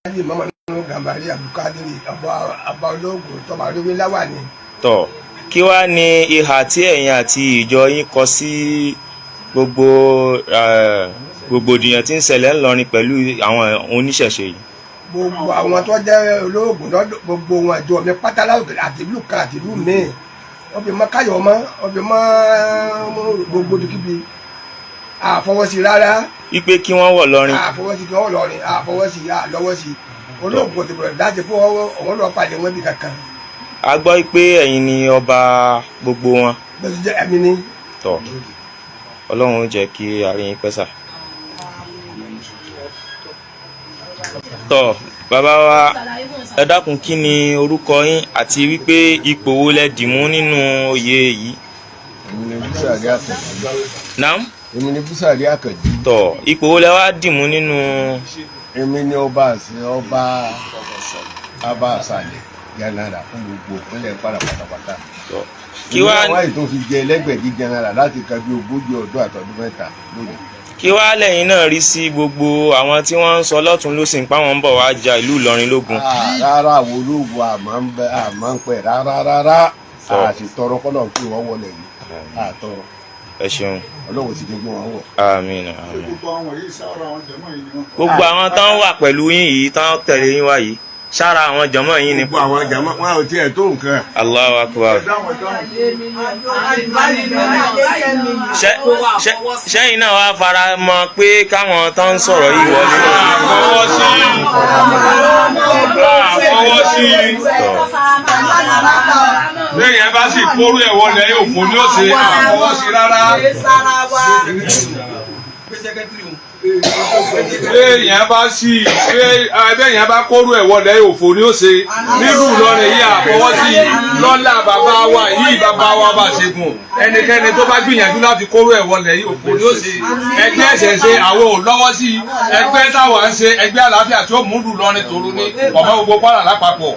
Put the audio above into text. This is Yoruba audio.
Alhaji Muhammadu Gambari Abdulkadiri, ọba ológun tọba olówó láwà ní. Tọ̀, kí wàá ní ìhà tí ẹ̀yin àti ìjọ yín kọ sí gbogbo rògbòdìyàn tí ń ṣẹlẹ̀ ńlọrin pẹ̀lú àwọn oníṣẹ̀ṣe yìí? Gbogbo àwọn tó jẹ́ ológun lọ́dọ̀, gbogbo wọn, ìjọ mi pátá láwùjọ àti ìlú kan àti ìlú míì, wọ́n fi mọ́ káyọ̀ mọ́, wọ́n fi mọ́ gbogbo dùkíbi, àfọwọ́sí rárá. Wípé kí wọ́n wọ̀ lọrin. Àfọwọ́sí kí wọ́n lọrin, àfọwọ́sí, àlọ́wọ́sí. Ológun kò ti bẹ̀rẹ̀ láti fún òun lọ pàdé wọn bí kankan. A gbọ́ pé ẹ̀yin ni ọba gbogbo wọn. Bẹ́ẹ̀ jẹ́ ẹ̀mí ni. Tọ̀, Ọlọ́run ó jẹ́ kí a rí yín pẹ́ sà. Tọ̀, bàbá wa, ẹ dákun, kí ni orúkọ yín àti wípé ipò wo lẹ dì mú nínú oyè yìí? Èmi ni Búsàrí Àkànjí. Naam. Èmi ni Búsàrí Àkànjí. Tọ̀, ipò wo lẹ wá dì mú nínú? Èmi ni ọba àṣẹ, ọba abá àṣàlẹ̀ jẹnara fún gbogbo ìpínlẹ̀ Kwara pátápátá. Tọ̀, kí wá Ìlú àwọn ètò fi jẹ ẹlẹ́gbẹ̀dì jẹnara láti ka bí 40 àtọdún 3 lónìí. Kí wá lẹ́yìn náà rí sí gbogbo àwọn tí wọ́n ń sọ lọ́tún lósì pé àwọn ń bọ̀ wá ja ìlú Ìlọrin lógun? Ah, rárá, àwọn ológun àmọ́ ń bẹ, àmọ́ ń pẹ́ rárá rárá. Tọ̀. Àti tọrọ kọ́nà kí wọ́n wọlé yìí, àtọrọ. Ẹ ṣeun. Ọlọ́run ti jẹ́ kí wọ́n wọ̀. Àmín, àmín. Gbogbo àwọn yìí, sára àwọn jẹmọ yìí ni wọn. Gbogbo àwọn tán wà pẹ̀lú yín yìí, tán tẹ̀lé yín wá yìí, sára àwọn jọmọ́ yín ni? Gbogbo àwọn jàmọ́ wọn ò tiẹ̀ tó nǹkan. Allahu Akbar. Dáhùn, dáhùn. Ṣẹ́yìn náà wá fara mọ́ pé káwọn tán ń sọ̀rọ̀ yìí wọlé? Àfọwọ́ sí, àfọwọ́ sí. Lẹ́yìn ẹ bá sì kóró ẹ̀ wọlé, òfò ní ó ṣe. Àfọwọ́ sí rárá. Lẹ́yìn bá sì lẹ́yìn bá kóró ẹ̀ wọlé, òfò ní ó ṣe nílùú Ìlọrin yìí. Àfọwọ́ sí lọ́lá bàbá wa yìí, bàbá wa bá ṣègùn. Ẹnikẹ́ni tó bá gbìyànjú láti kóró ẹ̀ wọlé yìí, òfò ní ó ṣe. Ẹgbẹ́ ẹ̀sẹ̀ ṣe àwọn ò lọ́wọ́ sí. Ẹgbẹ́ táwa ń ṣe, ẹgbẹ́ àlàáfíà tí ó mú ìlú Ìlọrin tòrò ní ọmọ gbogbo Kwara lápapọ̀.